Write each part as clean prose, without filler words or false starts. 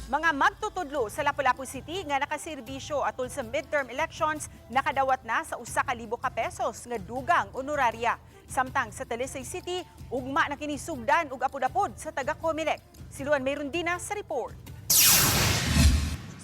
Mga magtutudlo sa Lapu-Lapu City nga nakaserbisyo atol sa midterm elections nakadawat na sa 1,000 ka pesos nga dugang honoraria. Samtang sa Talisay City, ugma na kini sugdan ug apod-apod sa taga Comelec. Si Luan Merundina sa report.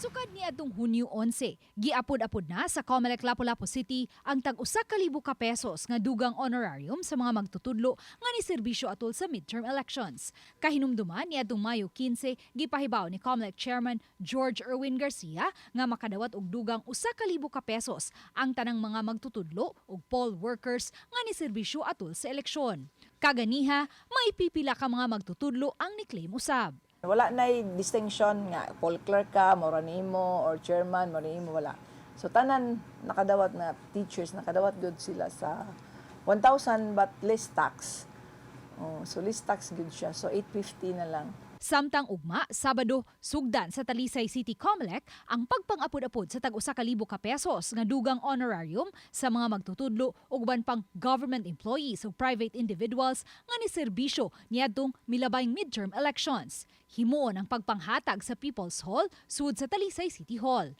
Sukad ni adtong Hunyo 11, giapod-apod na sa Comelec Lapu-Lapu City ang tag 1,000 ka pesos nga dugang honorarium sa mga magtutudlo nga ni serbisyo atol sa midterm elections. Kahinumduman ni adtong Mayo 15, gipahibaw ni Comelec Chairman George Erwin Garcia nga makadawat og dugang 1,000 ka pesos ang tanang mga magtutudlo ug poll workers nga ni serbisyo atol sa eleksyon. Kaganiha, may pipila ka mga magtutudlo ang ni-claim usab. Wala na distinction nga poll clerk ka, mora nimo or chairman, mora nimo, wala. So tanan nakadawat na teachers, nakadawat gud sila sa 1,000 but less tax. Oh, so less tax gud siya. So 850 na lang. Samtang ugma, Sabado, sugdan sa Talisay City Comelec ang pagpang-apod-apod sa tag 1,000 ka pesos nga dugang honorarium sa mga magtutudlo ug uban pang government employees ug private individuals nga ni serbisyo niadtong milabayng midterm elections. Himuon ang pagpanghatag sa People's Hall sud sa Talisay City Hall.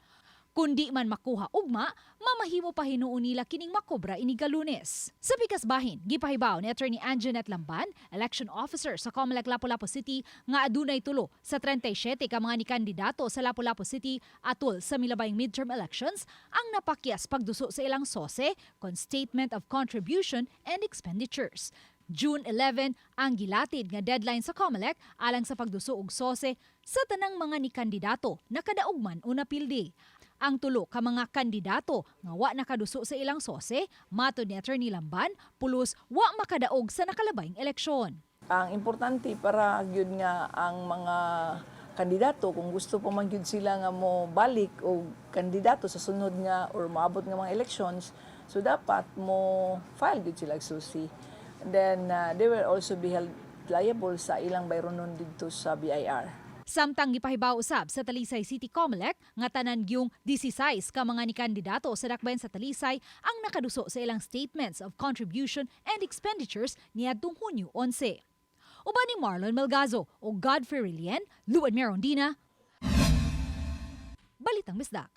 Kundi man makuha ugma, mamahimo pa hinuon nila kining makobra iniga Lunes. Sa pikas bahin, gipahibaw ni Attorney Anjanette Lamban, election officer sa Comelec Lapu-Lapu City, nga adunay 3 sa 37 ka mga ni kandidato sa Lapu-Lapu City atol sa milabayng midterm elections ang napakyas pagduso sa ilang SOCE kon Statement of Contribution and Expenditures. June 11 ang gilatid nga deadline sa COMELEC alang sa pagduso og SOCE sa tanang mga ni kandidato nakadaog man o napildi. Ang tulo ka mga kandidato nga wa nakaduso sa ilang SOCE, matod ni Attorney Lamban, pulos wa makadaog sa nakalabayng eleksyon. Ang importante para gyud nga ang mga kandidato, kung gusto pa man gyud sila nga mo balik o kandidato sa sunod nga or moabot nga mga elections, so dapat mo file gyud sila og SOCE. And then they will also be held liable sa ilang bayronon didto sa BIR. Samtang gipahibaw usab sa Talisay City Comelec nga tanan gyung 16 ka mga ni kandidato sa dakbayan sa Talisay ang nakaduso sa ilang statements of contribution and expenditures niadtong Hunyo 11. Uban ni Marlon Melgazo o Godfrey Rilien, Luan Merondina, Balitang Bisdak.